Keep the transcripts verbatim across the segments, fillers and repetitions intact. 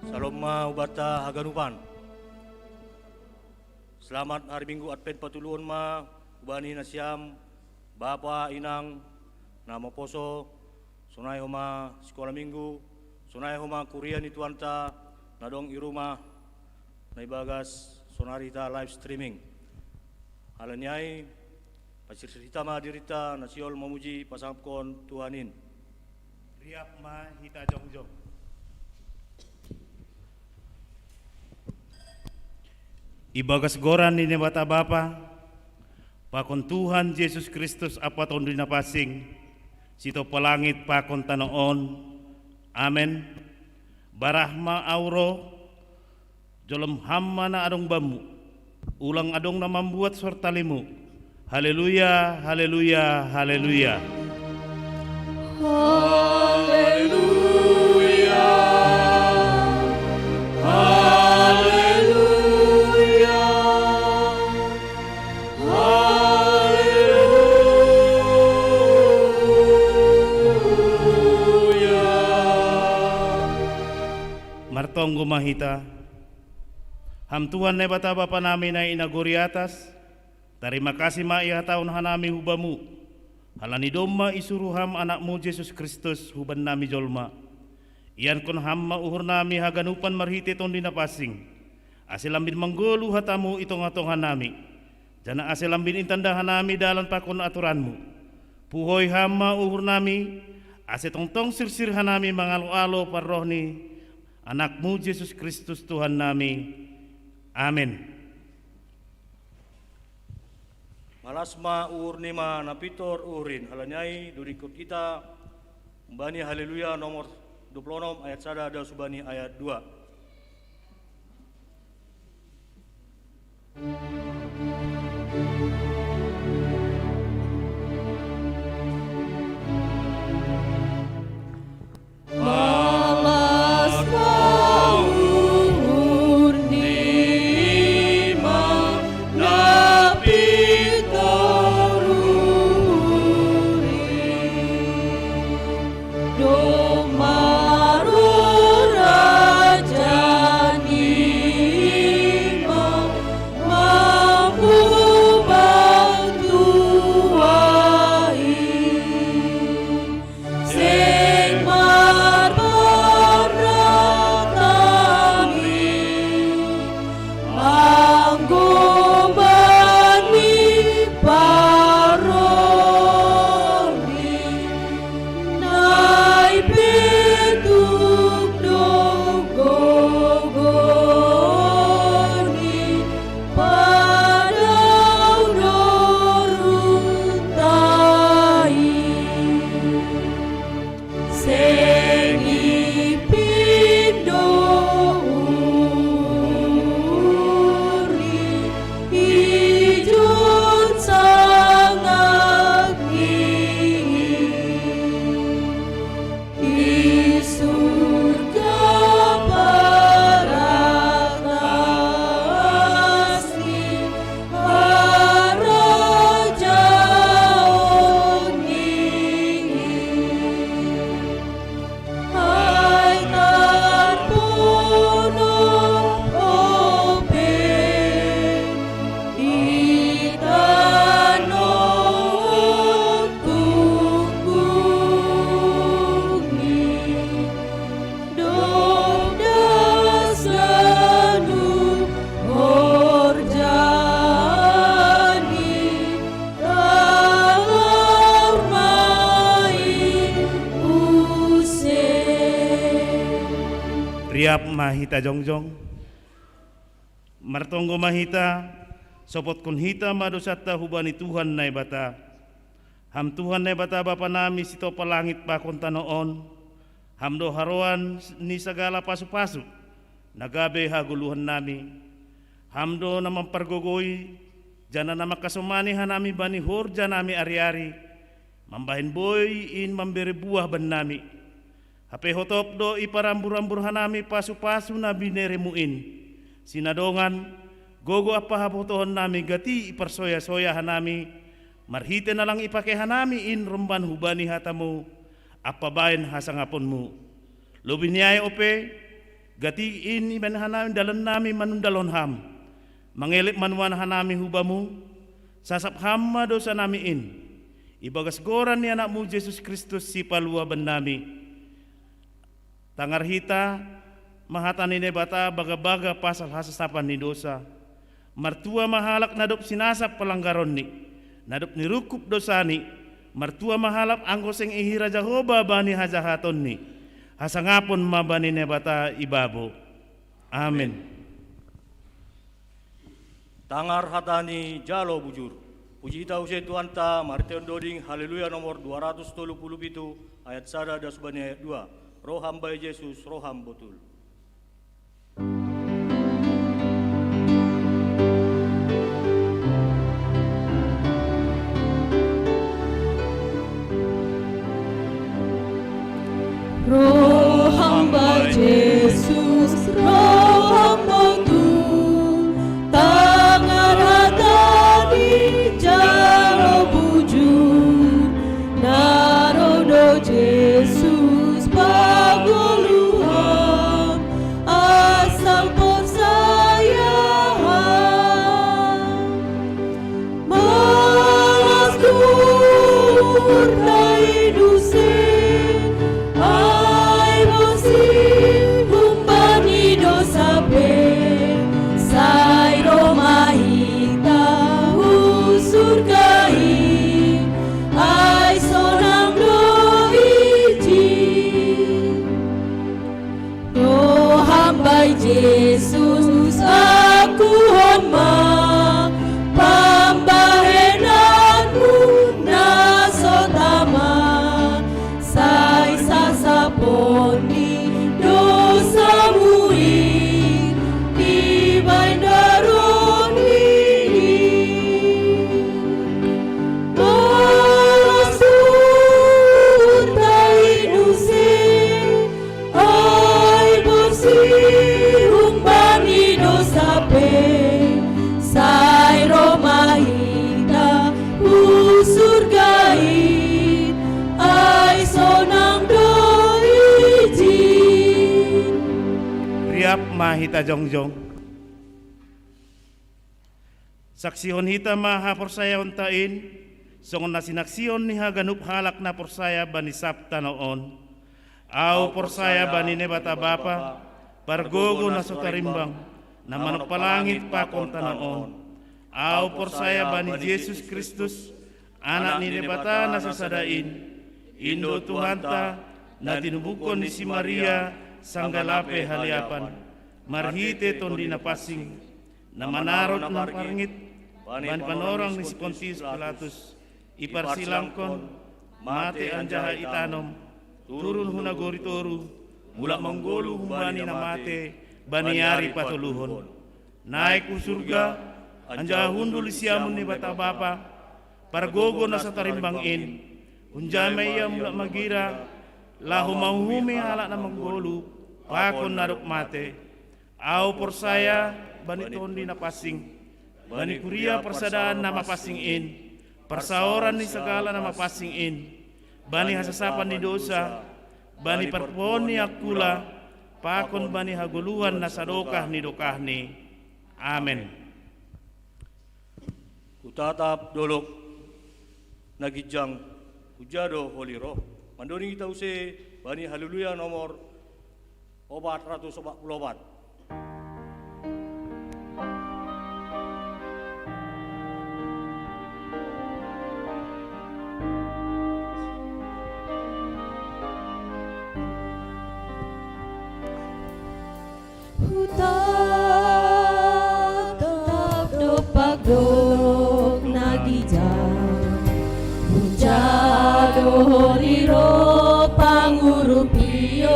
Salom ma hubanta haganupan. Selamat hari Minggu Advent patuluhon ma hubani nasiam, bapa, inang, na maposo, sonai homa sikola Minggu, sonai homa kuria ni Tuhanta na dong i rumah, na ibagas sonari hita live streaming. Halani ai, pasirsir hita ma dirinta na sihol mamuji pasangapkon Tuhan in. Riap ma hita jongjong. Ibagas goran ni Naibata Bapa, pakon Tuhan Jesus Kristus ampa Tonduy Napansing, sitompa langit pakon tano on. Amen. Barah ma ahu ro, jolom Ham ma na adong bammu. Ulang adong na mambuat sortalimu. Haleluya, haleluya, haleluya. Haleluya, haleluya, haleluya. Martonggo ma hita. Ham Tuhan Naibata Bapa nami na i nagori atas, tarima kasih ma ihatahon hanami hu Bamu, halani domma isuru Ham Anakmu Jesus Kristus hubannami jolma. Iankon Ham ma uhur nami haganupan marhitei Tonduy Napansing, ase lambin manggoluh hatamu i tongah-tongah nami, janah ase lambin itanda hanami dalan pakon aturanmu. Puhoi Ham ma uhur nami, ase tongtong sirsir hanami mangalo-alo parroh ni Anakmu Jesus Kristus Tuhan nami. Amen. Malas ma uhur ni ma na pintor uhur in, halani ai dodingkon hita humbani Haleluya nomor dua puluh enam ayat sada das hubani ayat dua. Malas ma uhur ni ma na pintor uhur in. Domma roh raja ni ma mambuat tua in. Seng marparat hami, anggo bani parroh ni, na ipetuk do gogo ni padao do runtah i. Seng ipindo uhur i ijun sangap ni i. I surga parak atas ni harajaon ni i. Ai tarpono ope i tano tunggung ni, dob das ganup horja ni, talar ma i use. Riap ma hita jongjong. Martonggo ma hita, sopotkon hita ma dousanta hubani Tuhan Naibata. Ham Tuhan Naibata Bapa nami sitompa langit pakon tano on, Ham do haroan ni sagala pasu-pasu, na gabe hagoluhan nami. Ham do na mampargogoi, janah na mangkasomani hanami bani horja nami ari-ari, mambahen boi in mambere buah bannami. Hape hotop do iparambur-ambur hanami pasu-pasu na bineremu in. Sinadongan, gogo ampa habotohon nami gati iparsoya-soya hanami, marhitei na lang ipake hanami in romban hubani hatamu, ampa bahen hasangaponmu. Lobih ni ai ope, Gati in ibaen hanami dalan nami manundalhon Ham. Mangelek ma nuan hanami hu Bamu, sasap Ham ma dosa nami in. Ibagas goran ni Anak-Mu Jesus Kristus, Sipalua bannami. Tangar hita ma hata ni Naibata bagabaga pasal hasasapan ni dosa. Martua ma halak na dob sinasap palanggaronni, na dob nirungkub dosani. Martua ma halak anggo seng ihira Jahowa bani hajahatonni. Hasangapon ma bani Naibata ibabo. Amen. Tangar hata ni jalo bujur. Puji hita use Tuhanta marhitehon doding Haleluya nomor dua ratus tolu puluh pitu, ayat sada das bani ayat dua. Roham bai Jesus, roham botul. Roham bai Jesus, roham botul, tangar hata ni jalo bujur, na ro do Jesus pagoluhan, asal porsaya Ham. Malas Turta i use, ai borsih humbani dosa pe, sai ro ma hita hu surga i, ai sonang do ijin. Roham bai Jesus, akuhon ma pambahenanmu na so tama, sai sasapon ni dosamu i dibaen daronni. Malas Turta i use, ai borsih humbani dosa pe, sai ro ma hita hu surga i, ai sonang do ijin. Riap ma hita jongjong. Saksihon hita ma haporsayaonta in, songon na sinaksihon ni haganup halak na porsaya bani sab tano on. Ahu porsaya bani Naibata Bapa, pargogo na so tarimbang, na manompa langit pakon tano on. Ahu porsaya bani Jesus Kristus, Anak ni Naibata na sasada in, in do Tuhanta, na tinubuhon ni si Maria sanggah lape haliapan, marhite Tondi Napansing, na manarot na parngit bani panorang ni si Pontius Pilatus, iparsilangkon, mate anjaha itanom, turun hu nagori toru, mulak manggoluh humbani na mate bani ari patoluhon. Naek hu surga, anjaha hundul di siamun ni Naibata Bapa, pargogo na so tarimbang in, hunjai ma Ia mulak magira, laho manguhumi halak na manggoluh pakon na dob mate. Ahu porsaya bani Tondi Napansing, bani kuria parsadaan na mapansing in, parsaoran ni sagala na mapansing in, bani hasasapan ni dosa, bani parpuhoon ni angkula, pakon bani hagoluhan na sadokah ni dokahni. Amen. Hutatap dolok na ginjang, huja do holi roh. Mandoding hita use bani Haleluya nomor opat ratus opat puluh opat. Hutatap do pagdok na ginjang, huja do holi roh pangurupion.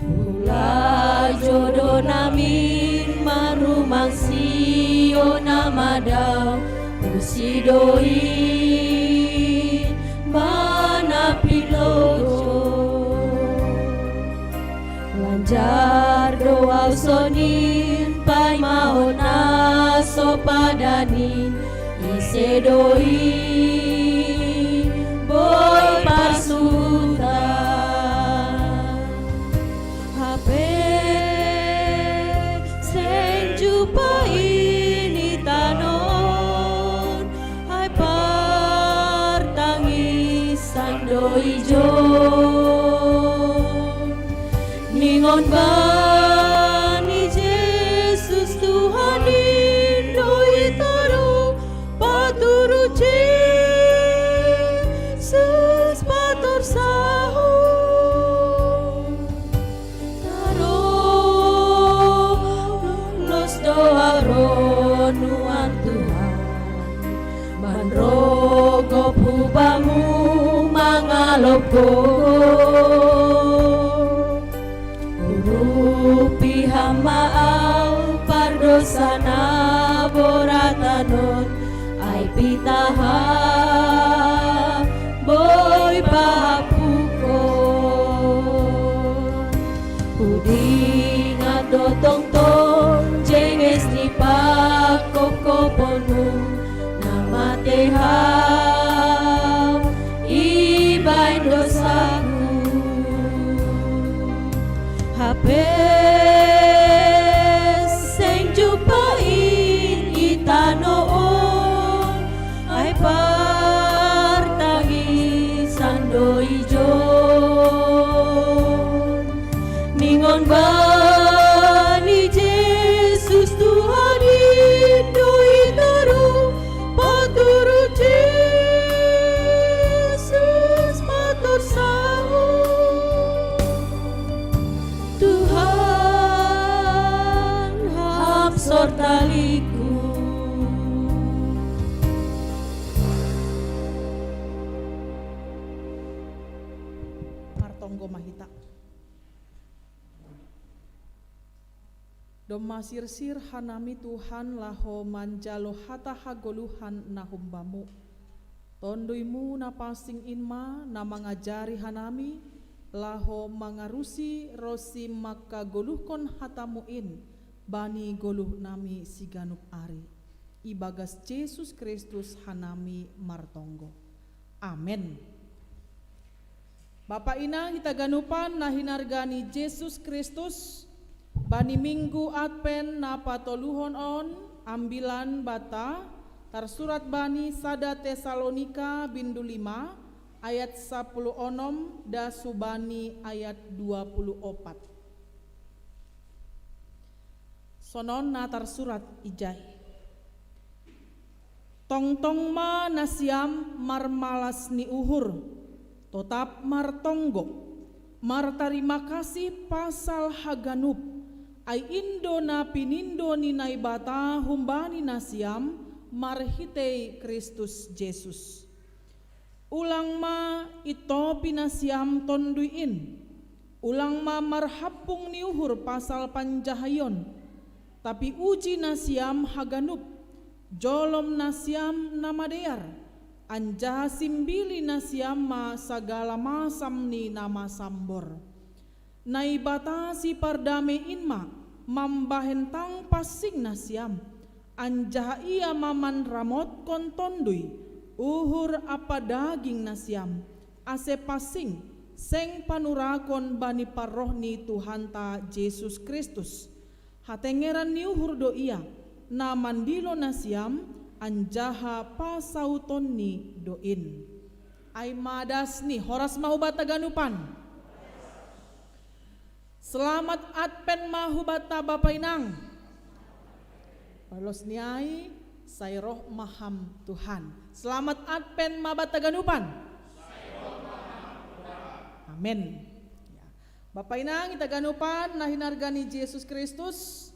Mulak jo do namin marrumang sio na madao, husi do i manapin lojo. Lanjar do ahu sonin paimahon na so padan in, ise do i boi parsunta. Ningon bani Jesus Tuhan Indo itaru, paturu Jesus pator saho. Taro los do aro nuan Tuhan, manrogop hubamu mangalop gogo. Urupi hama au pardosa na boratanon, ai pitaha boi pahapukon. Hudingat do tongtong jenges ni pakopkoponmu, na mate ham ibaen dosaku. Hape seng jumpain i tano on, ai partangisan do ijon. Ningon bani Jesus Tuhan Indo itaru, paturu Jesus pator saho. Tuhan ham sortaliku. Martonggo ma hita. Domma sirsir hanami Tuhan laho manjalo hata hagoluhan na humbamu. Tonduymu na pansing in ma na mangajari hanami, laho mangarusi ronsi mangkagoluhkon hatamu in bani goluhnami siganup ari. Ibagas Jesus Kristus hanami martonggo. Amen. Bapa inang hita ganupan na hinarga ni Jesus Kristus, bani Minggu Advent na patoluhon on, ambilan banta tarsurat bani sada Tesalonika bindu lima ayat sapuluh onom das hubani ayat dua puluh opat. Sonon na tarsurat ijai. Tongtong ma nasiam marmalas ni uhur, totap martonggo, martarima kasih pasal haganup, ai in do na pinindo ni Naibata humbani nasiam marhitei Kristus Jesus. Ulang ma intopi nasiam Tonduy in, ulang ma marhampung ni uhur pasal panjahaion, tapi uji nasiam haganup, jolom nasiam na madear, anjaha simbili nasiam ma sagala masam ni na masambor. Naibata sipardamei in ma mambahen tang pansing nasiam, anjaha Ia ma manramotkon tonduy, uhur ampa daging nasiam, ase pansing, seng panurakon bani parroh ni Tuhanta Jesus Kristus. Hatengeran ni uhur do Ia, na mandilo nasiam, anjaha pasautonni do in. Ai ma dasni, horas ma hubanta ganupan. Selamat Advent ma hubanta Bapa inang. Parlosni ai, sai roh ma ham Tuhan. Selamat Advent ma banta ganupan. Amen. Ya. Bapa inang hita ganupan na hinarga ni Jesus Kristus,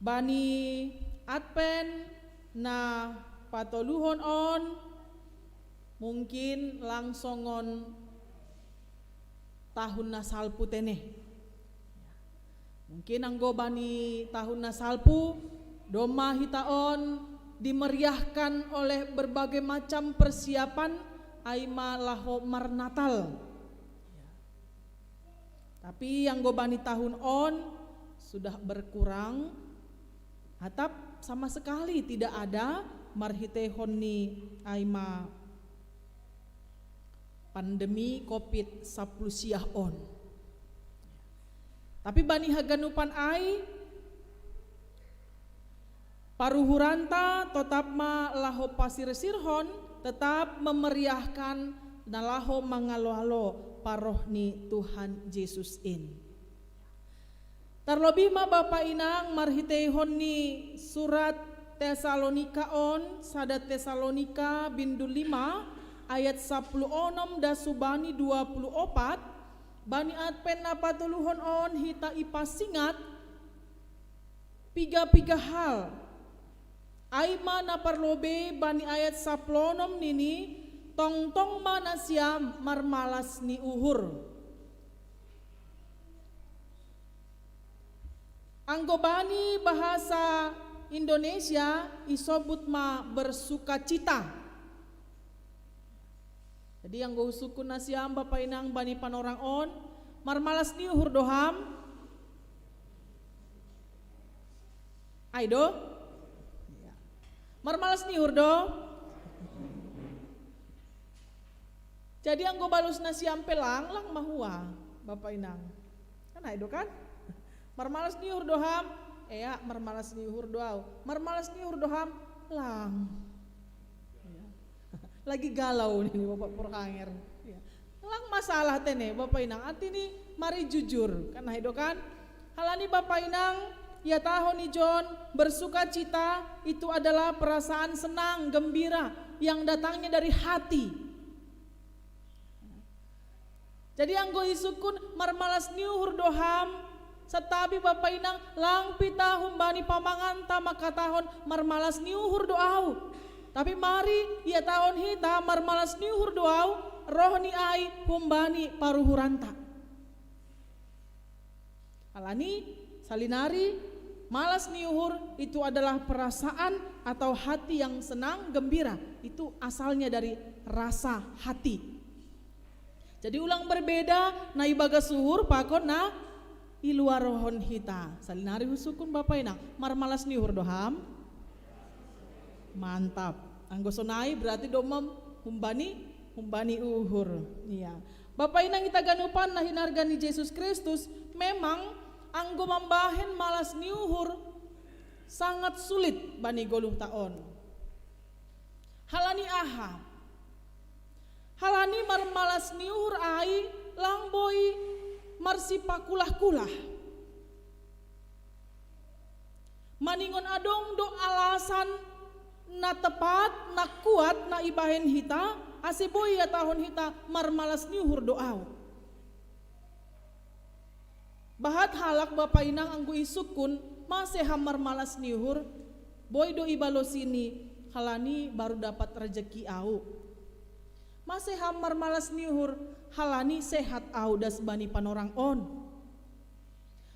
bani Advent na patoluhon on, mungkin lang songon tahun na salpu tene. Mungkin anggo bani tahun na salpu, domma hita on dimeriahkan oleh berbagai macam persiapan, ai ma laho marnatal. Tapi anggo bani tahun on sudah berkurang, atap sama sekali tidak ada marhiteihon ni ai ma pandemi covid sampulu sia on. Tapi bani haganupan ai, paruhuranta totap ma laho pasirsirhon, tetap memeriahkan na laho mangalo-alo pa roh ni Tuhan Jesus in. Tarlobih ma bapa inang marhiteihon ni surat Tesalonika on, sada Tesalonika bindu lima ayat sapuluh onom das hubani dua puluh opat, bani Advent na patoluhon on hita ipasingat piga-piga hal. Ai ma na parlobei bani ayat sapuluh onom nini, tongtong ma nasiam marmalas ni uhur. Anggo bani bahasa Indonesia isobut ma bersukacita. Jadi anggo husungkun nasiam bapa inang bani panorang on, marmalas ni uhur do ham? Ai do? Marmalas ni uhur do? Jadi anggo balus nasiam pe lang, lang ma hua, bapa inang. Kan ai do kan? Marmalas ni uhur do ham? Ea, marmalas ni uhur do au. Marmalas ni uhur do ham? Lang. Lagi galau nini bapa Purhanger. Lang masalah tene bapa inang, arti ni mari jujur, kan ai do kan? Halani bapa inang, ihatahon ni John, bersukacita itu adalah perasaan senang, gembira yang datangnya dari hati. Jadi anggo isungkun marmalas ni uhur do ham, santabi bapa inang, lang pe hita humbani pamanganta mangkatahon marmalas ni uhur do au. Tapi mari ihatahon hita marmalas ni uhur do au, roh ni ai humbani paruhuranta. Alani salinari, malas ni uhur itu adalah perasaan atau hati yang senang, gembira. Itu asalnya dari rasa hati. Jadi ulang berbeda na ibagas uhur pakon na iluarohon hita. Salinari husungkun bapa inang, marmalas ni uhur do ham? Mantap. Anggo sonai berarti domma humbani, humbani uhur. Iya. Bapa inang hita ganupan na hinarga ni Jesus Kristus, memang anggo mambahen malas ni uhur sangat sulit bani goluhta on. Halani aha? Halani marmalas ni uhur ai lang boi marsipakulah-kulah. Maningon adong do alasan na tepat, na kuat, na ibahen hita, ase boi ihatahon hita marmalas ni uhur do au. Bahat halak bapa inang anggo isungkun, mase ham marmalas ni uhur, boi do ibalosi ni halani baru dapat rejeki au. Mase ham marmalas ni uhur, halani sehat au das bani panorang on.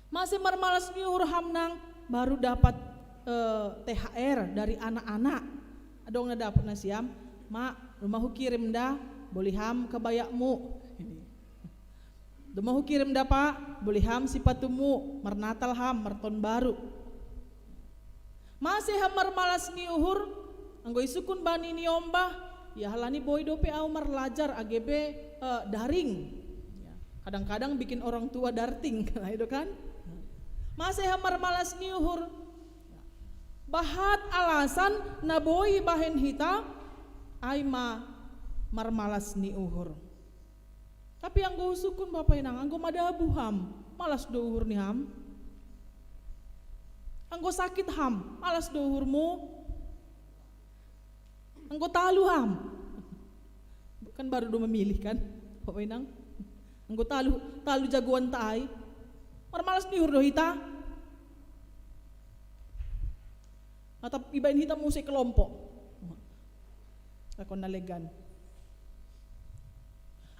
Mase marmalas ni uhur ham nang baru dapat eh, T H R dari anak-anak. Adong na dapat nasiam, ma, domma hukirim da, boli ham kabayakmu. Domma hukirim da pa, boli ham sipatumu, marnatal ham, martaon baru. Mase ham marmalas ni uhur, anggo isungkun bani ni ombah, ya halani boi dope au marlajar age pe eh, daring. Ya, kadang-kadang bikin orang tua darting, kan ai do kan? Mase ham marmalas ni uhur. Bahat alasan na boi bahen hita, ai ma marmalas ni uhur. Tapi anggo husungkun bapa inang, anggo madabu ham, malas do uhur ni ham? Anggo sakit ham, malas do uhurmu? Anggo talu ham? Kan baru do memilih kan, bapa inang? Anggo talu, talu jagoanta ai. Marmalas ni uhur do hita? Atau ibaen hita muse kelompok? Lakon na legan.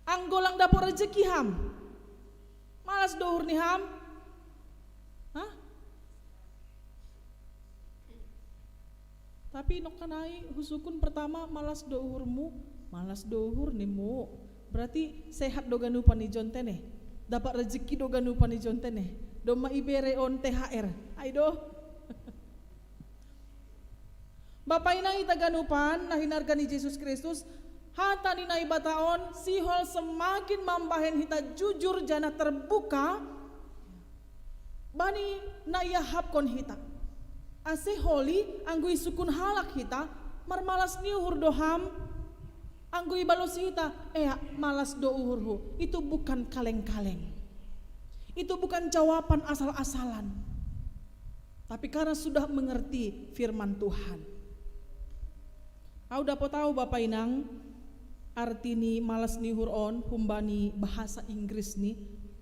Anggo lang dapot rejeki ham, malas do uhur ni ham? Hah? Tapi nongkan ai husungkun pertama malas do uhurmu, malas do uhur nimmu. Berarti sehat do ganupan i John tene. Dapat rejeki do ganupan i John tene. Domma ibere on T H R. Ai do. Bapa inang hita ganupan na hinarga ni Jesus Kristus, hata ni Naibata on sihol semakin mambahen hita jujur janah terbuka bani na iahapkon hita. Ase holi anggo isungkun halak hita, marmalas ni uhur do ham? Anggo ibalos hita, "Eh, malas do uhurhu." Itu bukan kaleng-kaleng. Itu bukan jawaban asal-asalan. Tapi karena sudah mengerti firman Tuhan. Au dapot au, Bapa Inang, arti ni malas ni uhur on humbani bahasa Inggris ni,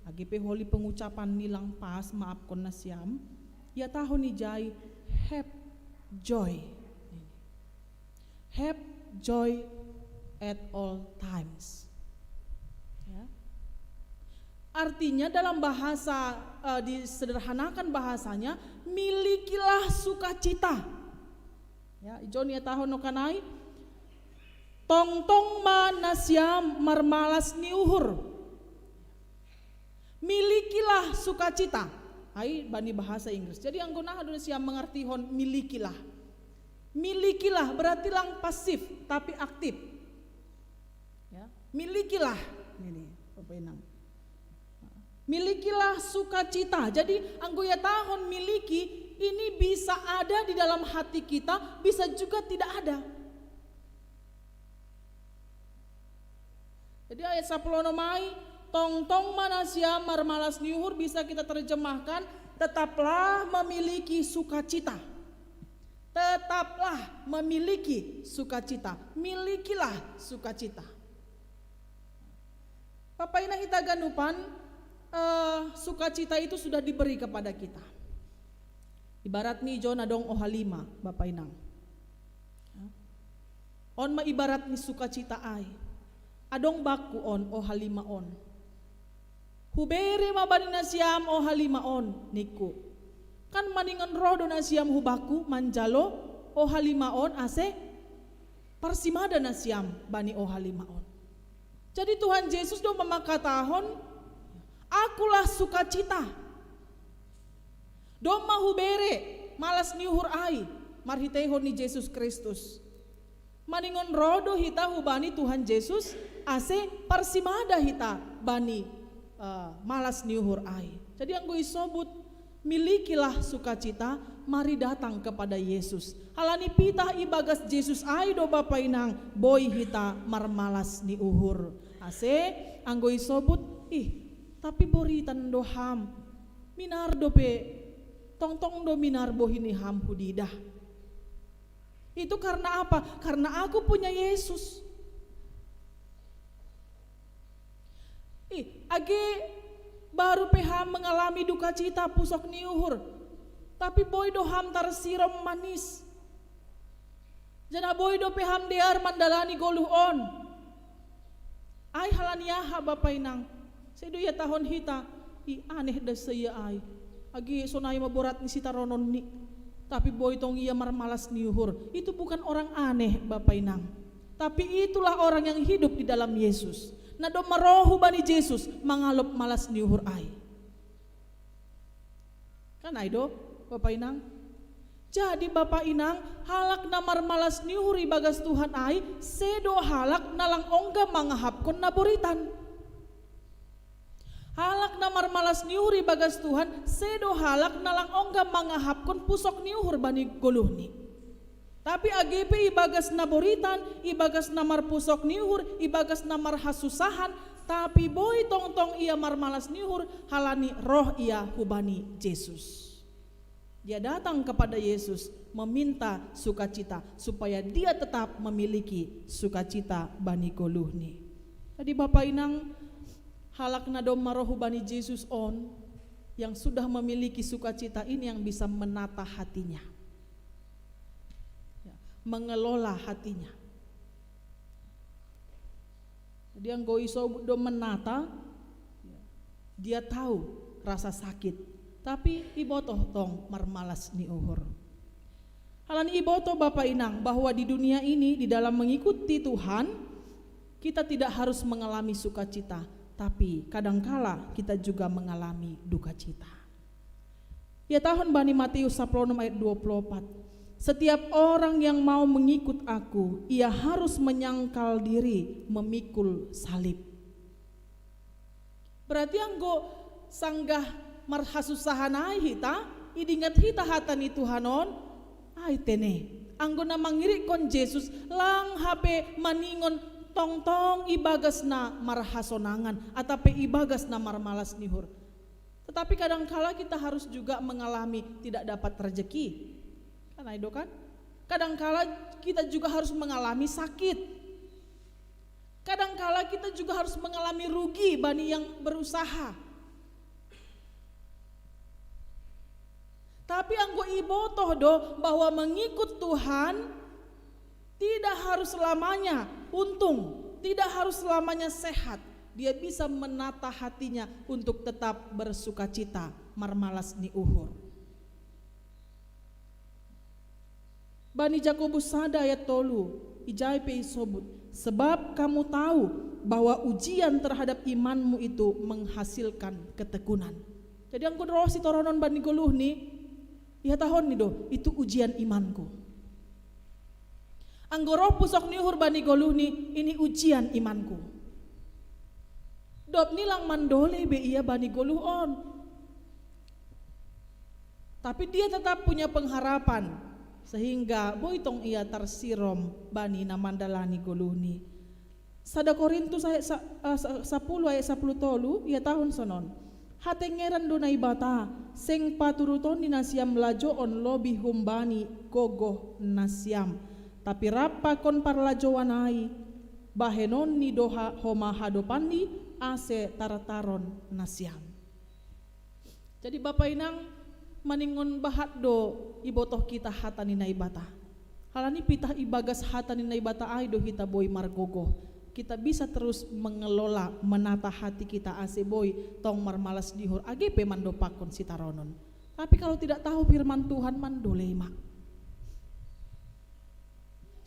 age pe holi pengucapan ni lang pas, maafkon nasiam. Ia tahu ni jai, "Have joy." Have joy at all times. Ya. Artinya, dalam bahasa, eh, disederhanakan bahasanya, milikilah sukacita. Ya, ijon ia tahu no kanai, tongtong ma nasiam marmalas ni uhur. Milikilah sukacita. Ai bani bahasa Inggris. Jadi anggo naha do nasiam mangartihon milikilah. Milikilah berarti lang pasif, tapi aktif. Ya, milikilah ini, Bapa Inang. Milikilah sukacita. Jadi anggo ia tahu miliki, ini bisa ada di dalam hati kita, bisa juga tidak ada. Jadi ayat sapuluh onom ai, tongtong ma nasiam marmalas ni uhur, bisa kita terjemahkan, tetaplah memiliki sukacita. Tetaplah memiliki sukacita. Milikilah sukacita. Bapa Inang hita ganupan, eh, sukacita itu sudah diberi kepada kita. Ibarat ni ijon adong oha lima, Bapa Inang. On ma ibarat ni sukacita ai. Adong bakku on, oha lima on. Hubere ma bani nasiam oha lima on, ningku. Kan maningon roh do nasiam hu bakku manjalo oha lima on ase parsimada nasiam bani oha lima on. Jadi Tuhan Yesus do ma mangkatahon, "Akulah sukacita." Domma hubere malas ni uhur ai marhiteihon ni Jesus Kristus. Maningon roh do hita hubani Tuhan Jesus, ase parsimada hita bani, eh, malas ni uhur ai. Jadi anggo isobut, milikilah sukacita, mari datang kepada Yesus. Halani pitah ibagas Jesus ai do, Bapa Inang, boi hita marmalas ni uhur. Ase anggo isobut, "Ih, tapi boritan do ham. Minar dope, tongtong do minar bohi ni ham hudidah." Itu karena apa? Karena aku punya Yesus. Ih, age baru pe ham mengalami duka cita, pusok ni uhur, tapi boi do ham tarsirom manis. Janah boi dope ham dear mandalani goluh on. Ai halani aha, Bapa Inang? Sedo iatahon hita, "Ih, aneh da saia ai. Age sonai ma borat ni sitarononni, tapi boi tong ia marmalas ni uhur." Itu bukan orang aneh, Bapa Inang. Tapi itulah orang yang hidup di dalam Yesus. Na domma roh hubani Jesus mangalop malas ni uhur ai. Kan ai do, Bapa Inang? Jadi Bapa Inang, halak na marmalas ni uhur ibagas Tuhan ai, sedo halak na lang ongga mangahapkon na boritan. Halak na marmalas ni uhur ibagas Tuhan, sedo halak na lang ongga mangahapkon pusok ni uhur bani goluhni. Tapi age pe ibagas na boritan, ibagas na marpusok ni uhur, ibagas na marhasusahan, tapi boi tongtong ia marmalas ni uhur, halani roh ia hubani Jesus. Dia datang kepada Yesus meminta sukacita, supaya dia tetap memiliki sukacita bani goluhni. Jadi Bapa Inang, halak na domma roh hubani Jesus on, yang sudah memiliki sukacita ini yang bisa menata hatinya. Ya, mengelola hatinya. Jadi anggo isobut do menata, dia tahu rasa sakit, tapi ibotoh tong marmalas ni uhur. Halani ibotoh, Bapa Inang, bahwa di dunia ini, di dalam mengikuti Tuhan, kita tidak harus mengalami sukacita, tapi kadangkala kita juga mengalami duka cita. Iatahon bani Matius sapuluh onom ayat dua puluh opat, "Setiap orang yang mau mengikut Aku, ia harus menyangkal diri, memikul salib." Berarti anggo sanggah marhasusahan ai hita, idingat hita hata ni Tuhan on, ai tene. Anggo na mangirikkon Jesus, lang hape maningon tongtong ibagas na marhasonangan, atape ibagas na marmalas ni uhur. Tetapi kadangkala kita harus juga mengalami tidak dapat rezeki. Kan ai do kan? Kadangkala kita juga harus mengalami sakit. Kadangkala kita juga harus mengalami rugi bani yang berusaha. Tapi anggo ibotoh do bahwa mengikut Tuhan tidak harus selamanya untung, tidak harus selamanya sehat. Dia bisa menata hatinya untuk tetap bersukacita, marmalas ni uhur. Bani Jakobus sada ayat tolu, ijai pe isobut, sebab kamu tahu bahwa ujian terhadap imanmu itu menghasilkan ketekunan. Jadi anggo roh sitoronon bani goluhni, ihatahon ni do, itu ujian imanku. Anggo roh pusok ni uhur bani goluhni, ini ujian imanku. Dob ni lang mandole be ia bani goluh on. Tapi dia tetap punya pengharapan, sehingga boi tong ia tarsirom bani na mandalani goluhni. Sada Korintus ayat sa, uh, sapuluh ayat sapuluh tolu, ihatahon sonon. Hatengeran do Naibata, seng paturuton ni nasiam lajoon lobi humbani gogoh nasiam. Tapi rap pakon parlajoan ai, bahenon ni doha homa hadopanni ase tartaron nasiam. Jadi Bapa Inang, maningon bahat do ibotoh kita hata ni Naibata. Halani pitah ibagas hata ni Naibata ai do hita boi margogoh. Kita bisa terus mengelola, menata hati kita ase boi tong marmalas ni uhur age pe mandopakkon sitaronon. Tapi kalau tidak tahu firman Tuhan, mandole ma.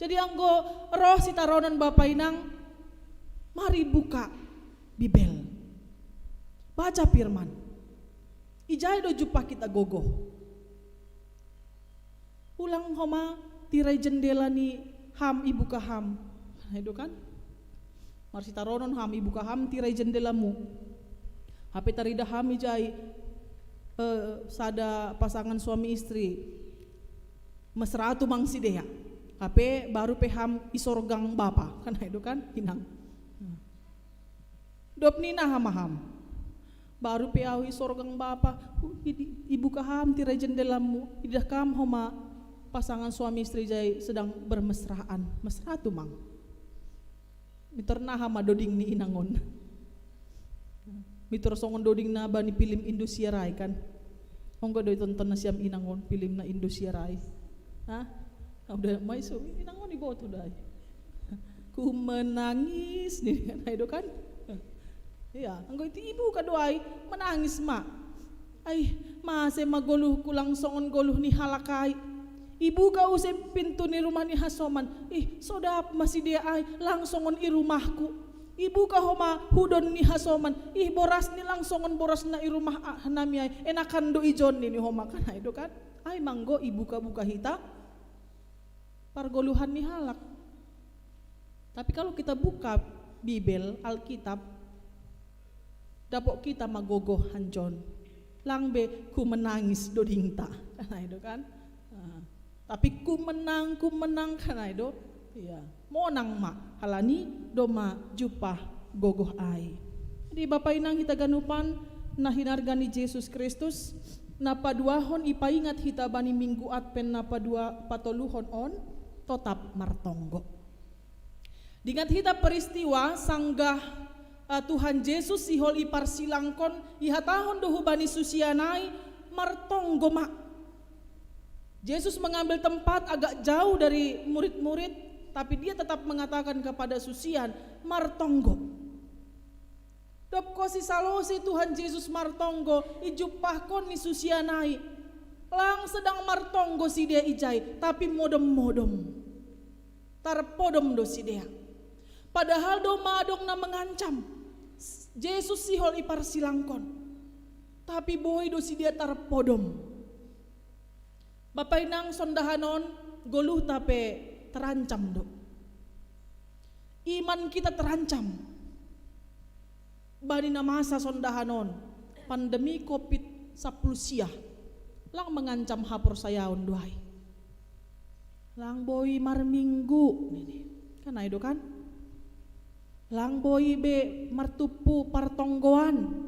Jadi anggo roh sitaronon Bapa Inang, mari buka Bibel. Baca firman. Ijai do jumpah kita gogoh. Ulang homa tirai jendela ni ham ibuka ham. Nah, itu kan? Marsitaronon ham ibuka ham tirai jendelamu. Hape tarida ham ijai, eh, sada pasangan suami istri. Mesra tumang sidea. Hape baru pe ham isorgang Bapa. Kan itu kan? Inang. Dob ni na hama ham. Baru pe au isorgang Bapa, ibuka ham tirai jendelamu, idah kam homa pasangan suami istri jai sedang bermesraan. Mesra tumang. Mitor na hama doding ni inang on. Mitor songon doding na bani pilim Indosiar ai kan. Onggo do itonton nasiam inang on pilim na Indosiar ai. Hah? Udah mai so inang on iboto dai. Ku menangis ni kan ai do kan. Iya, anggo itu ibuka do ai menangis ma. Ai, mase ma goluhku lang songon goluh ni halak ai. Ibuka use pintu ni rumah ni hasoman. Ih, so dap ma sidea ai lang songon i rumahku. Ibuka homa hudon ni hasoman. Ih, boras ni lang songon boras na i rumah nami ai. Enakan do ijon ni homa kan ai do kan. Ai manggo ibuka-buka hita pargoluhan ni halak. Tapi kalau kita buka Bibel, Alkitab, dapot kita magogoh hanjon. Lang be ku menangis dodingta. Kan ai do kan? Tapi ku menang, ku menang kan ai do. Iya. Monang ma halani do ma jumpah gogoh ai. Di Bapa Inang hita ganupan na hinarga ni Jesus Kristus, na paduahon ipaingat hita bani minggu Advent na padua patoluhon on, totap martonggo. Dingat hita peristiwa sanggah uh, Tuhan Jesus sihol iparsilangkon ihatahon do hubani susian ai martonggo ma. Jesus mengambil tempat agak jauh dari murid-murid, tapi dia tetap mengatakan kepada susian, martonggo. Dob kosi salose Tuhan Jesus martonggo, ijumpahkon ni susian ai. Lang sedang martonggo sidea ijai, tapi modom-modom. Tarpodom do sidea. Padahal do madong na mengancam. Jesus sihol iparsilangkon. Tapi boi do sidea tarpodom. Bapa Inang sondahan on goluhta pe terancam do. Iman kita terancam. Bani na masa sondahan on, pandemi covid sampulu sia lang mengancam haporsayaon do ai. Lang boi marminggu nini. Kan ai do kan? Lang boi be martumpu partonggoan.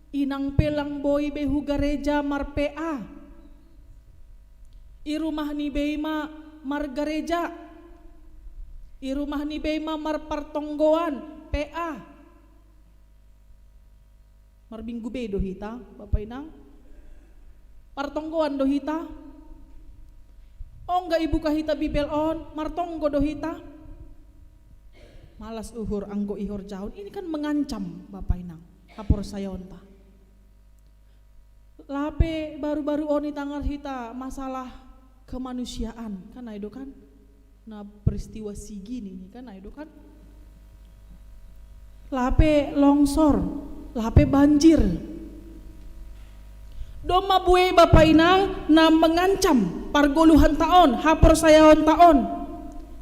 Inang pe lang boi be hu gareja mar-P A. I rumah ni bei ma margareja. I rumah ni bei ma marpartonggoan, P A. Marminggu bei do hita, Bapa Inang? Partonggoan do hita? Ongga ibuka hita Bibel on, martonggo do hita? Malas uhur anggo ihorjahon. Ini kan mengancam, Bapa Inang, haporsayaonta. Lape baru-baru on itangar hita masalah kemanusiaan, kan ai do kan? Na peristiwa sigi nini, kan ai do kan? Lape longsor, lape banjir. Domma buei, Bapa Inang, na mengancam pargoluhanta on, haporsayaonta on.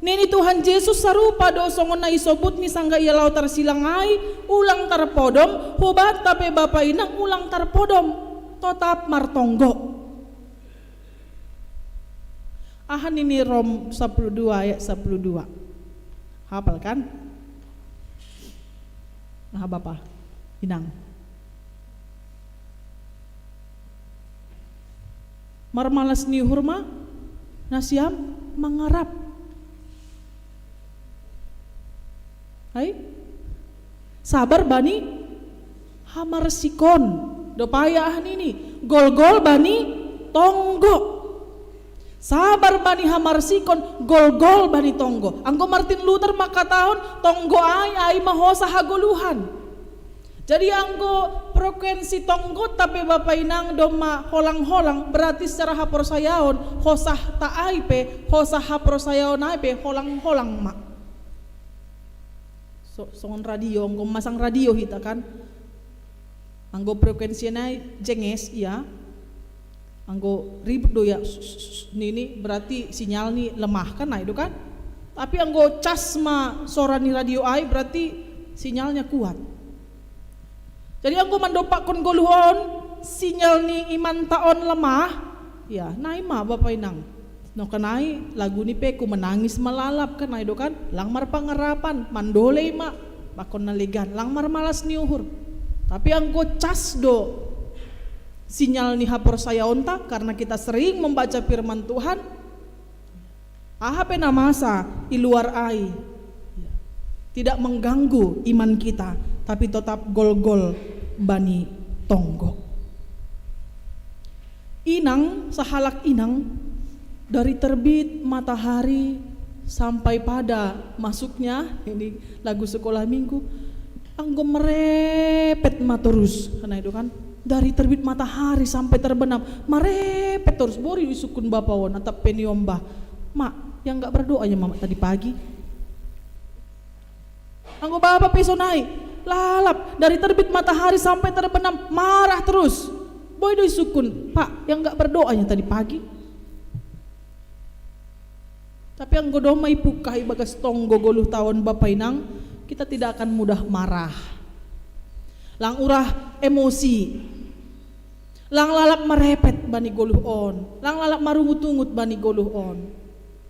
Nini Tuhan Jesus sarupa do songon na isobutni sanggah ia laho tarsilang ai, ulang tarpodom, hubanta pe, Bapa Inang, ulang tarpodom. Totap martonggo. Aha nini Rom sapuluh dua ayat sapuluh dua? Hapal kan? Nah, Bapa Inang. Marmalas ni uhur ma nasiam mangarap. Ai? Sabar bani hamarsikon. Dope ia aha nini? Golgol bani tonggo. Sabar bani hamarsikon, golgol bani tonggo. Anggo Martin Luther mangkatahon, tonggo ai, ai ma hosa hagoluhan. Jadi anggo frekuensi tonggonta pe, Bapa Inang, domma holang-holang, berarti secara haporsayaon, hosanta ai pe, hosa haporsayaon ai pe, holang-holang ma. So, songon radio, anggo masang radio hita kan. Anggo frekuensi nai jenges ia. Anggo ribut do ia, nini, berarti sinyal ni lemah, kan ai do kan? Tapi anggo cas ma sora ni radio ai, berarti sinyalnya kuat. Jadi anggo mandompakkon goluh on, sinyal ni imanta on lemah, ya, nai ma, Bapa Inang. Nongkan ai, lagu ni pe ku menangis ma lalap, kan ai do kan? Lang marpangarapan, mandole ma, bakkon na legan, lang marmalas ni uhur. Tapi anggo cas do sinyal ni haporsayaonta, karena kita sering membaca firman Tuhan, aha pe na masa i luar ai tidak mengganggu iman kita, tapi totap golgol bani tonggo. Inang, sahalak inang, dari terbit matahari sampai pada masuknya, ini lagu sekolah minggu, anggo merepet ma torus, kan ai do kan? Dari terbit matahari sampai terbenam, merepet torus. Boi do isungkun bapa on, atap pe niombah. Mak, yang nggak berdoanya Mama tadi pagi? Anggo bapa pe sonai, lalap, dari terbit matahari sampai terbenam, marah terus. Boi do isungkun, Pak, yang nggak berdoanya tadi pagi? Tapi anggo domma ipungkah ibagas tonggo goluhta on, Bapa Inang, kita tidak akan mudah marah. Lang urah emosi. Lang lalap merepet bani goluh on. Lang lalap marungut-ungut bani goluh on.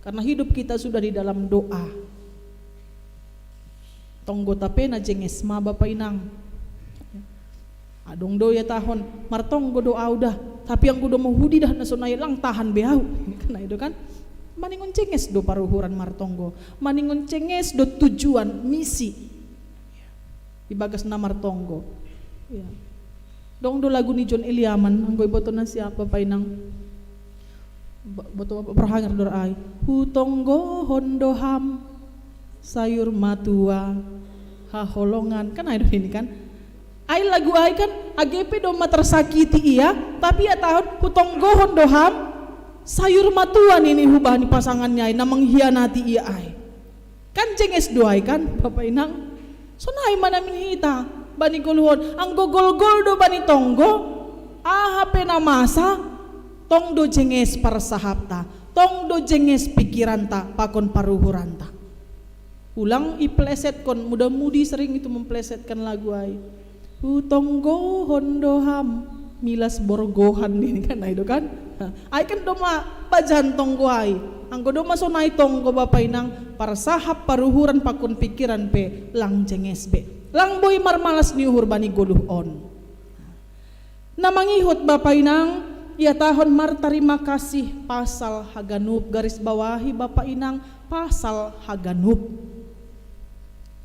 Karena hidup kita sudah di dalam doa. Tonggota pe na jenges ma, Bapa Inang. Adong do ia tahon, martonggo do au dah, tapi anggo domma huida dah na sonai, lang tahan be au. Kan ai do kan? Maningon jenges do paruhuran martonggo. Maningon jenges do tujuan, misi. Ibagas na martonggo. Ya. Dong do lagu ni John Eliaman, anggo iboto na siap, Bapa Inang. Bo-, boto Prohanger do ra ai. Hutonggohon do ham, sayur matua, haholongan. Kan ai do ini kan? Ai lagu ai kan, age pe domma tersakiti ia, tapi ia tahon, hutonggohon do ham, sayur matua nini hubahen pasangannya ai, na mengkhianati ia ai. Kan jenges do ai kan, Bapa Inang? Sonai ma namin hita, bani goluh on, anggo golgol do bani tonggo, aha pe na masa, tong do jenges parsahapta, tong do jenges pikiranta, pakon paruhuranta. Ulang iplesetkon, muda-mudi sering itu memplesetkan lagu ai. Hutonggohon do ham, milas borgohan ini kan, nah, itu kan. Nah, ai kan doma bajan tonggo ai. Anggo doma sonai tonggo, Bapa Inang, parsahap, paruhuran, pakon pikiran pe lang jenges be. Lang boi marmalas ni uhur bani goluh on. Na mangihut, Bapa Inang, ihatahon martarima kasih pasal haganup, garis bawahi, Bapa Inang, pasal haganup.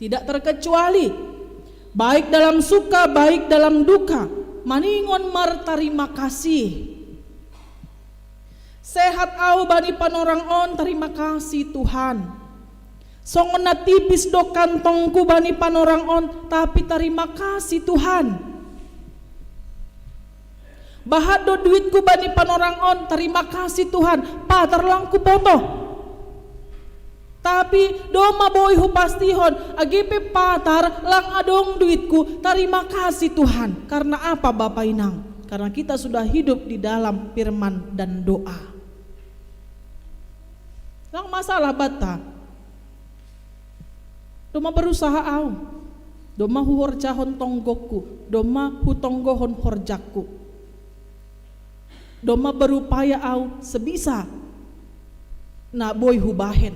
Tidak terkecuali, baik dalam suka, baik dalam duka, maningon martarima kasih. Sehat au bani panorang on, tarima kasih Tuhan. Songon na tipis do kantongku bani panorang on, tapi tarima kasih Tuhan. Bahat do duitku bani panorang on, tarima kasih Tuhan, patar lang huboto. Tapi doma boi hupastihon, age pe patar lang adong duitku, tarima kasih Tuhan. Karena apa, Bapa Inang? Karena kita sudah hidup di dalam firman dan doa. Lang masalah banta. Doma berusaha au, doma huhorjahon tonggokku, doma hutonggohon horjakku, doma berupaya au sebisa na boi hubahen.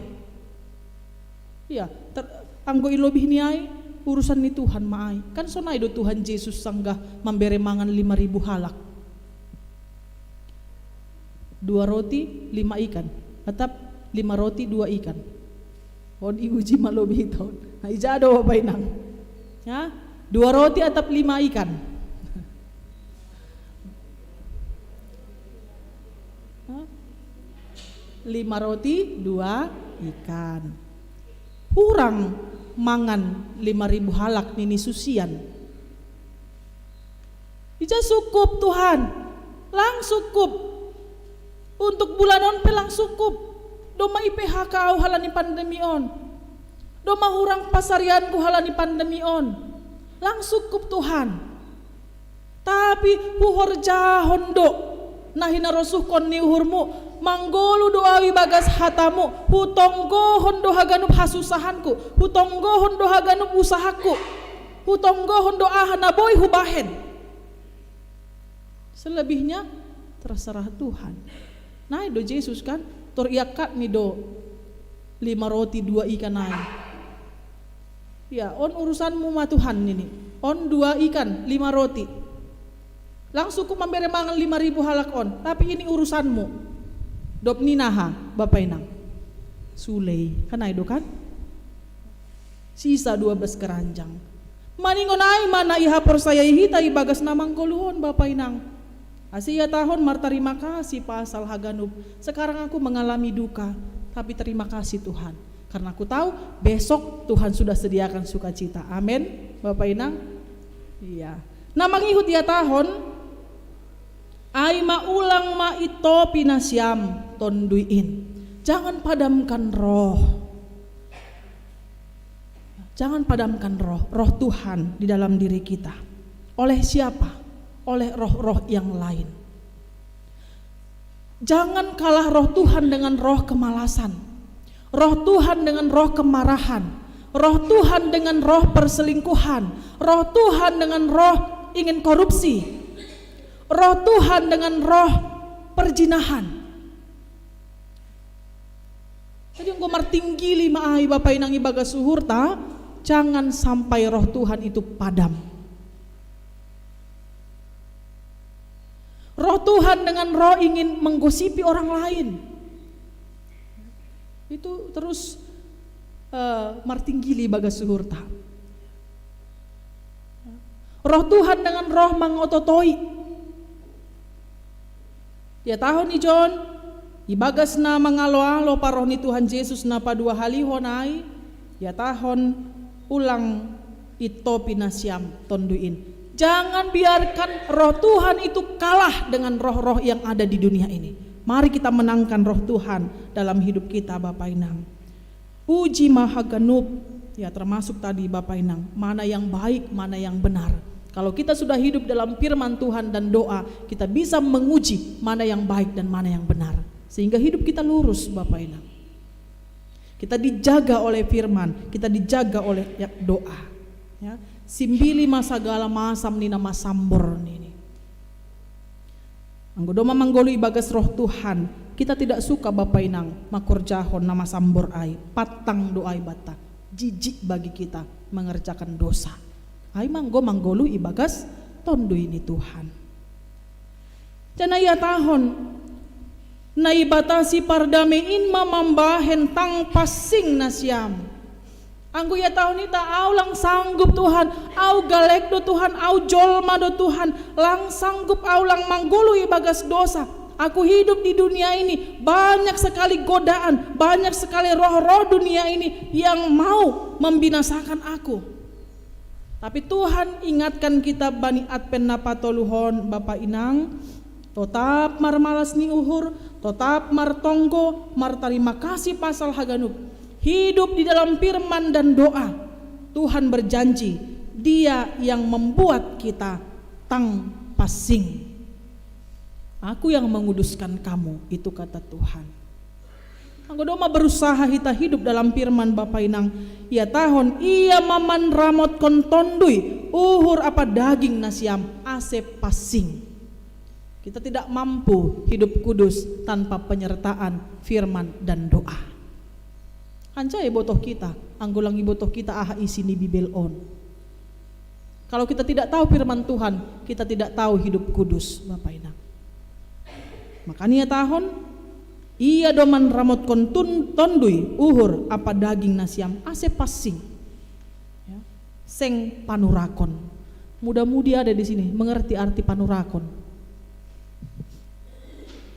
Iya, ter-, anggo i lobih ni ai, urusan ni Tuhan ma ai. Kan sonai do Tuhan Jesus sanggah mambere mangan lima ribu halak. Dua roti, lima ikan. Atap lima roti, dua ikan. On iuji ma lobih ita on. Nah, ija do, Bapa Inang? Ya, dua roti atap lima ikan? Hah? Lima roti, dua ikan. Hurang mangan lima ribu halak nini susian. Ija sukup, Tuhan? Lang sukup. Untuk bulan on pe lang sukup. Doma i-P H K au halani pandemi on. Doma hurang pasarianku halani pandemi on. Lang sukup, Tuhan. Tapi huhorjahon do na hinarosuhkon ni uhurmu, manggoluh do au ibagas hatamu, hutonggohon do haganup hasusahanku, hutonggohon do haganup usahaku, hutonggohon do aha na boi hubahen. Selebihnya terserah Tuhan. Nai do Jesus kan, tor iangkatni do lima roti dua ikan nai. Ya, on urusanmu ma Tuhan nini. On dua ikan, lima roti. Lang sukup mambere mangan lima ribu halak on, tapi ini urusanmu. Dob ni naha, Bapa Inang? Sulei, kan ai do kan? Sisa dua belas keranjang. Maningon ai ma na ihaporsayai hita ibagas na manggoluh on, Bapa Inang. Ase ihatahon martarima kasih pasal haganup. Sekarang aku mengalami duka, tapi terima kasih Tuhan. Karena aku tahu besok Tuhan sudah sediakan sukacita. Amin, Bapa Inang? Iya. Na mangihut ihatahon, ai ma ulang ma itopi nasiam Tonduy in. Jangan padamkan roh. Jangan padamkan roh, roh Tuhan di dalam diri kita. Oleh siapa? Oleh roh-roh yang lain. Jangan kalah roh Tuhan dengan roh kemalasan, roh Tuhan dengan roh kemarahan, roh Tuhan dengan roh perselingkuhan, roh Tuhan dengan roh ingin korupsi, roh Tuhan dengan roh perzinahan. Jadi enggo martinggili ma ai, Bapa Inang, ibagas uhurta, jangan sampai roh Tuhan itu padam. Roh Tuhan dengan roh ingin menggosipi orang lain. Itu terus, eh, martinggili ibagas uhurta. Roh Tuhan dengan roh mangototoi. Ihatahon i John, ibagas na mangaloalo parroh ni Tuhan Jesus na paduahalihon ai, ihatahon ulang itopi nasiam Tonduy in. Jangan biarkan roh Tuhan itu kalah dengan roh-roh yang ada di dunia ini. Mari kita menangkan roh Tuhan dalam hidup kita, Bapa Inang. Uji ma haganup, ya, termasuk tadi, Bapa Inang, mana yang baik, mana yang benar. Kalau kita sudah hidup dalam firman Tuhan dan doa, kita bisa menguji mana yang baik dan mana yang benar. Sehingga hidup kita lurus, Bapa Inang. Kita dijaga oleh firman, kita dijaga oleh, ya, doa. Ya. Simbili ma sagala macam ni na masambor nini. Anggo do ma manggoluhi bagas roh Tuhan, kita tidak suka, Bapa Inang, makorjahon na masambor ai, patang do ai banta, jijik bagi kita mengerjakan dosa. Ai ma anggo manggoluhi bagas Tonduy ni Tuhan. Janah ihatahon, Naibata si pardamei in ma mambahen tang pansing nasiam. Anggo ihatahon hita, au lang sanggup Tuhan, au galegan do Tuhan, au jolma do Tuhan, lang sanggup au lang manggoluhi bagas dosa. Aku hidup di dunia ini, banyak sekali godaan, banyak sekali roh-roh dunia ini yang mau membinasakan aku. Tapi Tuhan ingatkan kita bani Advent na patoluhon, Bapa Inang, totap marmalas ni uhur, totap martonggo, martarima kasih pasal haganup. Hidup di dalam firman dan doa. Tuhan berjanji, Dia yang membuat kita tang pansing. Aku yang menguduskan kamu, itu kata Tuhan. Anggo do ma berusaha hita hidup dalam firman Bapa Inang, ihatahon, Ia ma manramotkon tonduy, uhur ampa daging nasiam, ase pansing. Kita tidak mampu hidup kudus tanpa penyertaan firman dan doa. Anca ibotoh kita, anggo lang ibotoh kita aha isi ni Bibel on. Kalau kita tidak tahu firman Tuhan, kita tidak tahu hidup kudus, Bapa Inang. Makana ihatahon, Ia do manramotkon tun- tonduy, uhur ampa daging nasiam, ase pansing. Ya. Seng panurakon. Muda-mudi ada di sini, mengerti arti panurakon?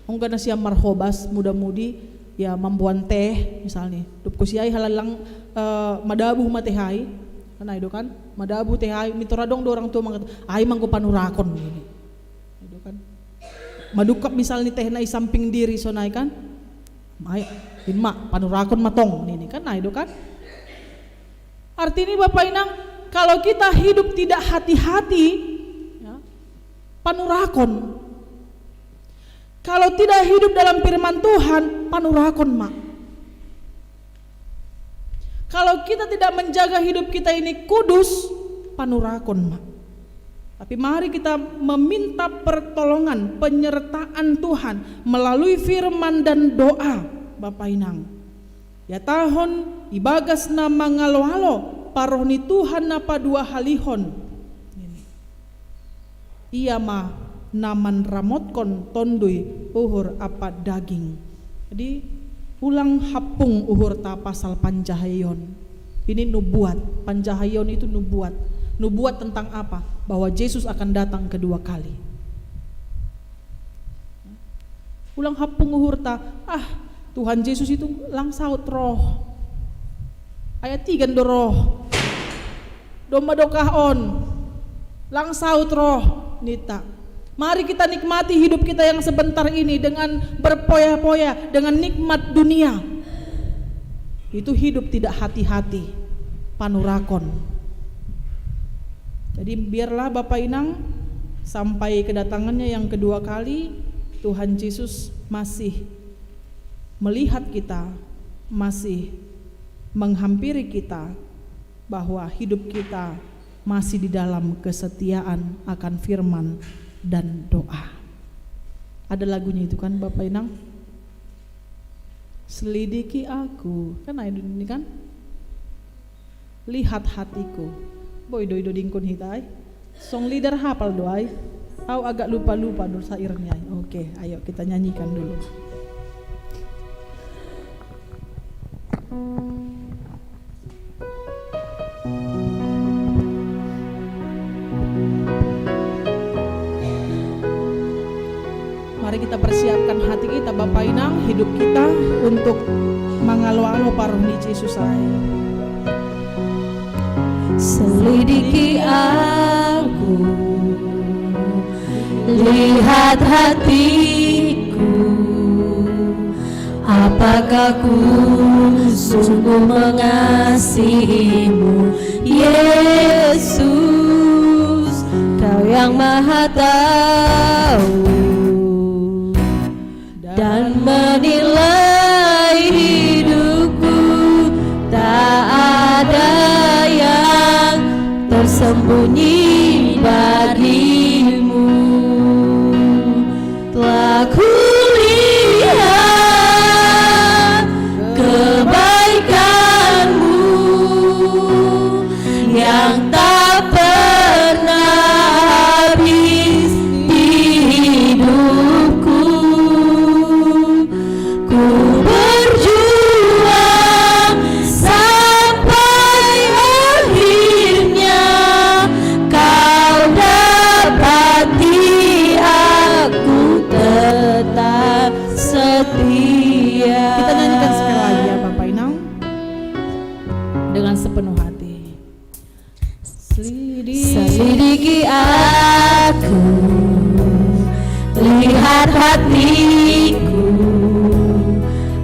Ongga nasiam marhobas, muda-mudi, ya, mamboan teh, misalni. Dob kusi ai halani lang, eh, madabuh ma teh ai. Kan ai do kan? Madabuh teh ai, mintor adong do orang tua mangkata, "Ai ma anggo panurakon," nini. Ai do kan? Madungkap misalni teh na i samping diri sonai kan? "Ai, in ma, panurakon ma tong," nini kan? Ai do kan? Artini Bapa Inang, kalau kita hidup tidak hati-hati, ya, panurakon. Kalau tidak hidup dalam firman Tuhan, panurakon ma. Kalau kita tidak menjaga hidup kita ini kudus, panurakon ma. Tapi mari kita meminta pertolongan, penyertaan Tuhan melalui firman dan doa, Bapa Inang. Ihatahon, ibagas na mangalo-alo, parroh ni Tuhan na paduahalihon. Ia ma na manramotkon tonduy, uhur ampa daging. Jadi, ulang hampung uhurta pasal panjahaion. Ini nubuat, panjahaion itu nubuat. Nubuat tentang apa? Bahwa Jesus akan datang kedua kali. Ulang hampung uhurta, ah, Tuhan Jesus itu lang saut roh. Ai tigan do roh. Domma dokah on. Lang saut roh, ninta. Mari kita nikmati hidup kita yang sebentar ini dengan berpoya-poya, dengan nikmat dunia. Itu hidup tidak hati-hati, panurakon. Jadi biarlah Bapa Inang sampai kedatangannya yang kedua kali, Tuhan Yesus masih melihat kita, masih menghampiri kita, bahwa hidup kita masih di dalam kesetiaan akan firman dan doa. Ada lagunya itu kan, Bapak Inang? Selidiki aku. Kan ada ini kan? Lihat hatiku. Boi do i do dingkon hita ai. Song leader hapal do ai. Au agak lupa-lupa do syairnya ai. Oke, ayo kita nyanyikan dulu. Mari kita persiapkan hati kita, Bapa Inang, hidup kita untuk mangalo-alo parroh ni Jesus ai. Selidiki aku, lihat hatiku, apakah ku sungguh mengasihimu, Yesus, Kau yang Maha Tahu dan menilai hidupku, tak ada yang tersembunyi bagimu. Telah hatiku,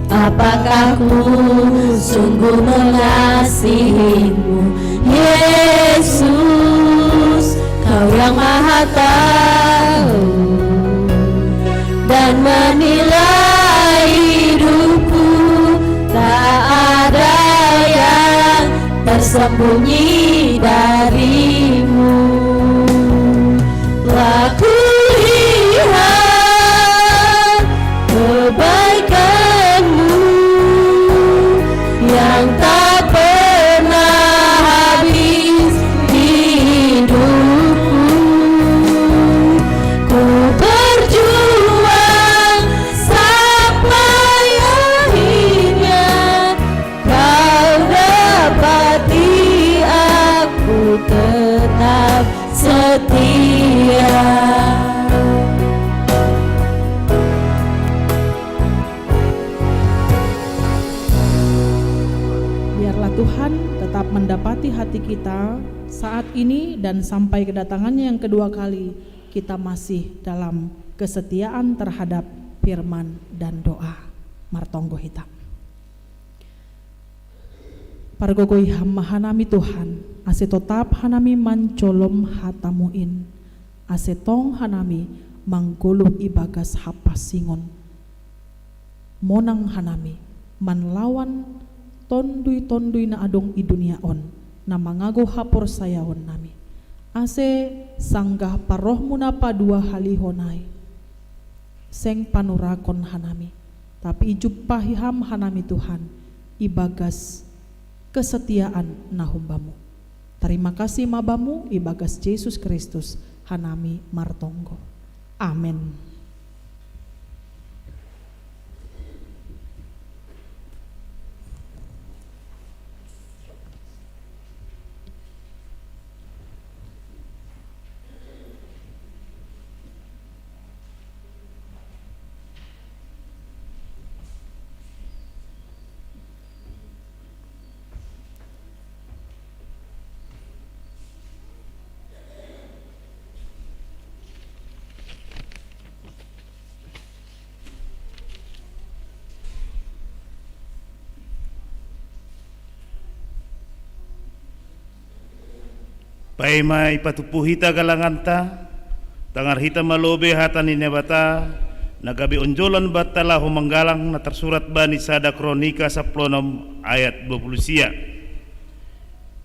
apakah ku sungguh mengasihimu, Yesus, kau yang maha tahu dan menilai hidupku, tak ada yang tersembunyi darimu. Telah kulihat kebaikanmu yang tak pernah habis di hidupku. Ku berjuang sampai akhirnya kau dapati aku tetap setia. Biarlah Tuhan tetap mendapati hati kita saat ini dan sampai kedatangannya yang kedua kali, kita masih dalam kesetiaan terhadap firman dan doa. Martonggo hita. Pargogoi ham ma hanami Tuhan, ase totap hanami manjolom hatamuin, ase tong hanami manggoluh ibagas hapasingon. Monang hanami manlawan tondui-tondui na adong i dunia on, na mangago haporsayaon nami. Ase sanggah parrohmu na paduahalihon ai, seng panurakon hanami, tapi ijumpahi ham hanami Tuhan, ibagas kesetiaan na humbamu. Tarima kasih ma bamu ibagas Jesus Kristus hanami martonggo. Amen. Paima ipatupu hita galanganta, tangar hita ma lobei hata ni Naibata, na gabe onjolan banta laho manggalang, na tarsurat bani sada Kronika sappuluh onom ayat dua puluh sia.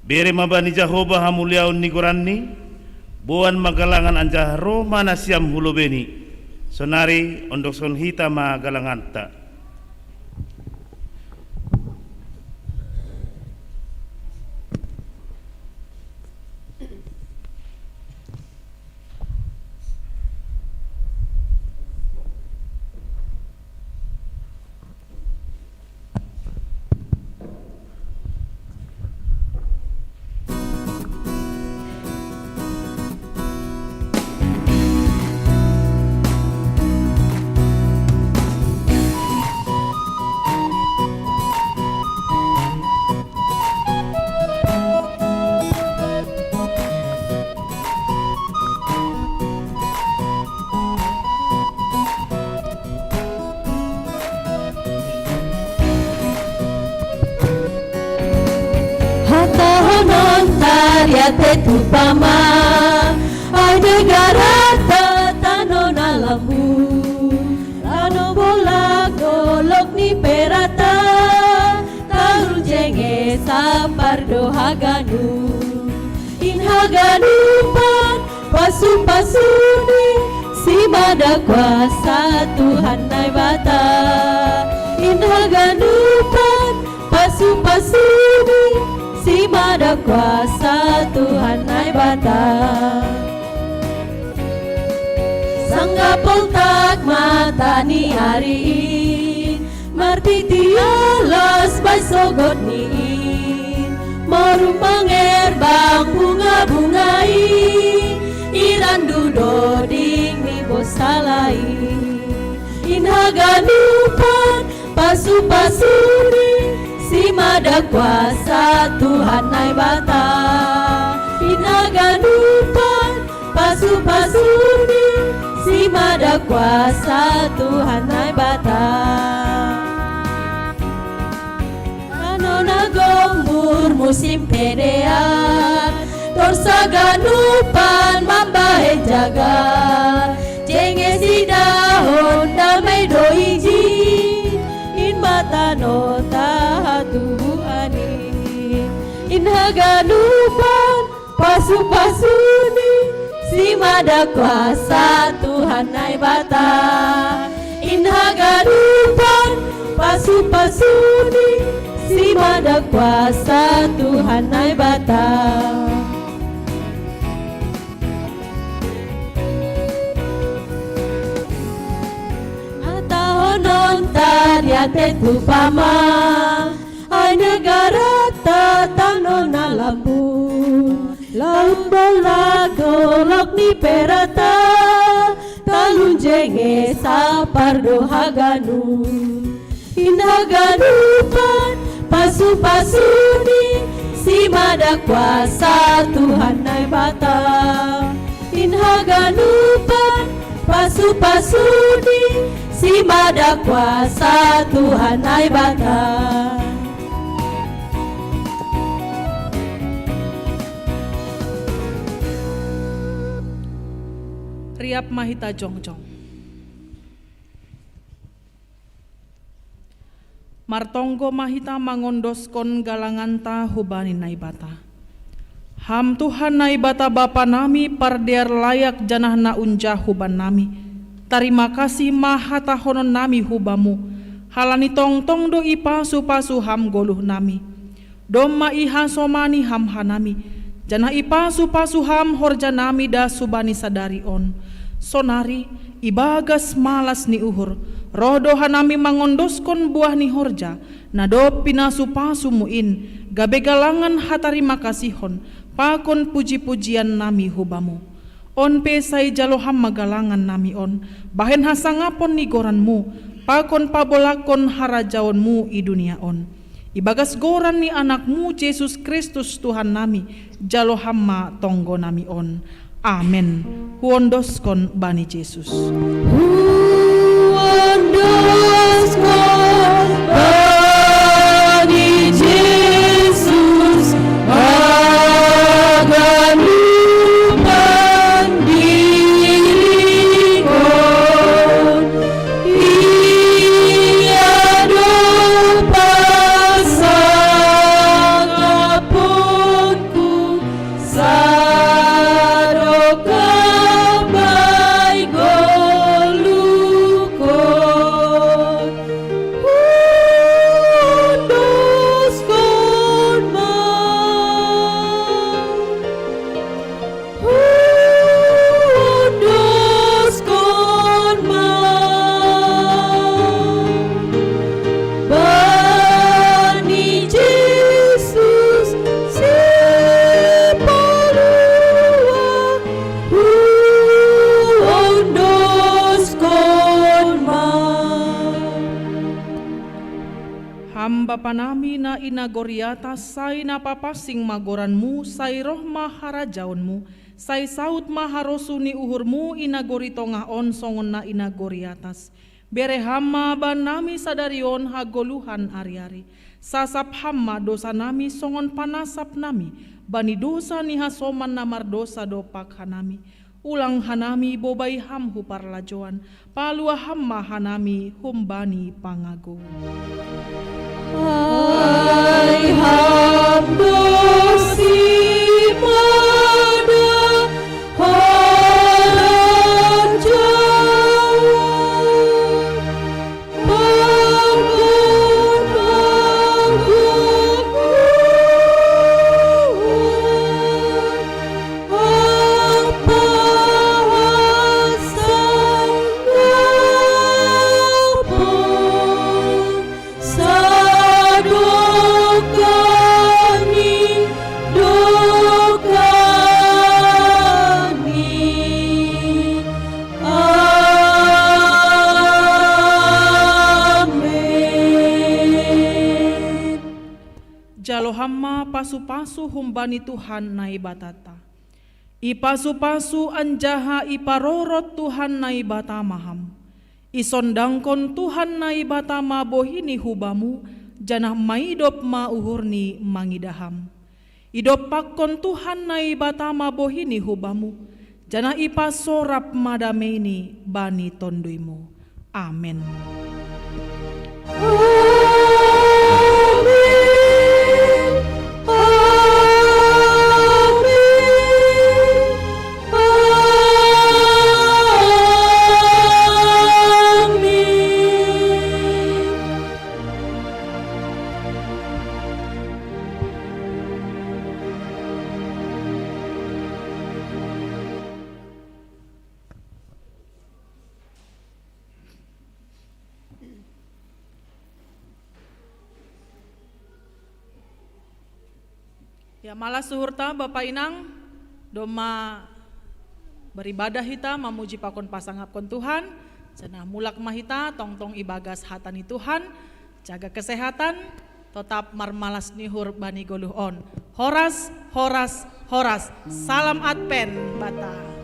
Bere ma bani Jahowa hamuliaon ni goranni, boan ma galangan anjaha ro ma nasiam hu lobeini. Sonari ondoskon hita ma galanganta. Hatahonon tariate tupa ma, ai degarata tano na lambu, tano bolak dolok ni perata, tarunjenge sampar do haganup. In haganupan pasupasuni, simada kuasa Tuhan Naibata. In haganupan pasupasuni, simada kuasa Tuhan Naibata. Sanggah poltak mata ni ari i, martitiah las bai sogod ni i, moru mangerbang bungabunga i, i randu do ding ni bosala i. In haganupan pasupasuni, simada kuasa Tuhan Naibata. In haganupan pasupasuni, Si mada kuasa Tuhan Naibata. Tano na gombur musim pedean, torsa ganupan mambahen jagar. Jenge sidahon damai do ijin, in ma tano tahatubuan i. In haganupan pasu-pasuni, si mada kuasa Tuhan Naibata. In haganupan pasu-pasuni, si mada kuasa Tuhan Naibata. Hatahononta diatehon umpama, ai negarata tano na lambun, lambun lago lok ni perata, talun jenge sapar do haganup. In haganupan pasu-pasuni, si mada kuasa Tuhan Naibata. In haganupan pasu-pasuni, si mada kuasa Tuhan Naibata. Riap ma hita jongjong. Martonggo ma hita mangondoskon galanganta hubani Naibata. Ham Tuhan Naibata Bapa nami, pardear layak janah na unjah huban nami. Tarima kasih ma hatahonon nami hu Bamu, halani tongtong do ipasu-pasu Ham goluh nami. Domma ihasomani Ham hanami, janah ipasu-pasu Ham horja nami das hubani sadari on. Sonari, ibagas malas ni uhur, roh do hanami mangondoskon buah ni horja, na dob pinasu-pasuMu in, gabe galangan hatarima kasihon, pakon puji-pujian nami hu Bamu. On pe sai jalo Ham ma galangan nami on, bahen hasangapon ni goranMu, pakon pabolakkon harajaonMu i dunia on. Ibagas goran ni AnakMu Jesus Kristus Tuhan nami, jalo Ham ma tonggo nami on. Amen. Huondoskon bani Jesus. Huondoskon bani Jesus haganupan diringkon. Ia do pasangaponku, sadok ambai goluhkon. Huondoskon ma. Huondoskon ma bani Jesus Sipalua, huondoskon ma. Ham Bapa nami na i nagori atas, sai na papansing ma goranMu, sai roh ma harajaonMu, sai saud ma harosuh ni uhurMu i nagori tongah on songon na i nagori atas. Bere Ham ma bannami sadari on hagoluhan ari-ari. Sasap Ham ma dosanami songon panasap nami bani dosa ni hasoman na mardosa dompak hanami. Ulang hanami bobai Ham hu parlajouan, palua Ham ma hanami humbani pangago. Ai Ham do simada harajaon, panggogoon, ampa hasangapon, sadok hami dohot hami. Amen. Jalo Ham ma pasu-pasu humbani Tuhan Naibatanta. Ipasu-pasu anjaha iparorot Tuhan Naibata ma ham. Isondangkon Tuhan Naibata ma bohini hu bamu, janah maidop ma uhurni mangidah ham. Idompakkon Tuhan Naibata ma bohini hu bamu, janah ipasorap ma dameini bani tonduymu. Amen. Ya, malas uhurta Bapa Inang, domma beribadah hita mamuji pakon pasangapkon Tuhan, janah mulak ma hita tongtong ibagas hata ni Tuhan, jaga kesehatan, totap marmalas ni uhur bani goluh on. Horas, horas, horas. Salam Advent, banta.